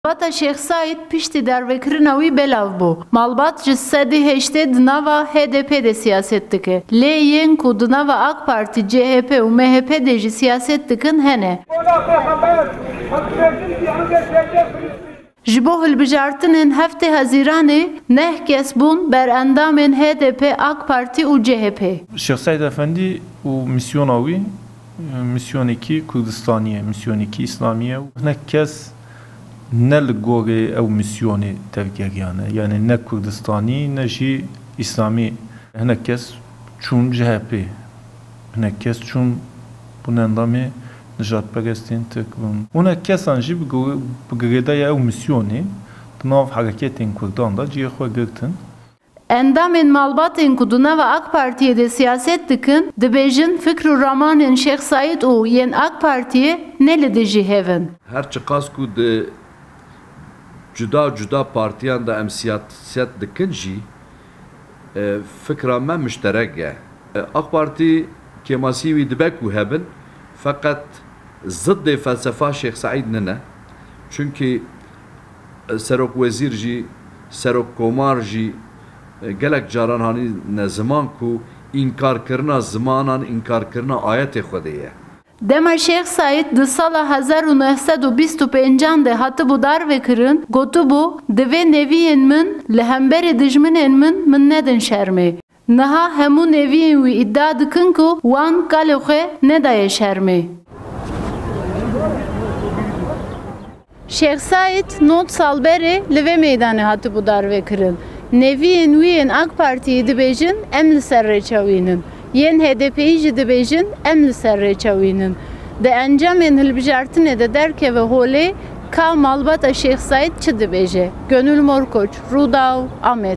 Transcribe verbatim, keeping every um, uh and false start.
Malbata Şêx Saîd piştî dervekirina wî belav bû. Malbat ji sedî heştê di nava H D P de siyaset dike. Lê yên ku di nava AK Partî, C H P û M H P de jî siyaset dikin hene. Ji bo hilbijartinên heftê Hezîranê neh kes bûn berendamên H D P, AK Partî û C H P. Şêx Seîd Efendî û mîsyona wî, e, mîsyonekî Kurdistanî ye, mîsyonekî Îslamî ye. Hinek kes ne li gorê ew mîsyonê tevgeriyane, yanî ne Kurdistanî ne jî Îslamî. Hinek kes çûn C H P, hinek kes çûn bûn endamê nijadperestên Tirk bûn. Hinek kesan jî bi gu-, bi girêdaya ew mîsyonê di nav hereketên Kurdan de cihê xwe girtin. Endamên malbatên ku di nava AK Partiyê de siyaset dikin, dibêjin fikr û ramanên Şêx Saîd û yên AK Partiyê ne li dijî hev in. Her çiqas ku di cuda cuda partiyan de em siyaset dikin jî, e, fikra me mişterek e. E, AK Partî kêmasî wî dibe ku hebin, feqet ziddê felsefa Şêx Seîd nine. Çunkî, e, serokwezîr jî, serokkomar jî, e, gelek caran hanîne ziman ku înkarkirina zimanan înkarkirina ayetê Xwedê ye. Dema Şêx Seîd di sala hezar û neh sed û bîst û pêncan de hatibû darvekirin, gotibû, "Divê neviyên min li hemberî dijminên min, min nedin şermê." Niha hemû neviyên wî îdia dikin ku wan kalê xwe nedaye şermê. Şêx Seîd nod sal berê li vê meydanê hatibû darvekirin. Neviyên wî yên AK Partiyê dibêjin, "Em li ser rêça wî nin." Yên H D P'yî jî dibêjin, "Em li ser rêça wî nin." Di encamên hilbijartinê de derkeve holê ka malbata Şêx Seîd çi dibêje. Gönül Morkoç, Rûdaw, Amed.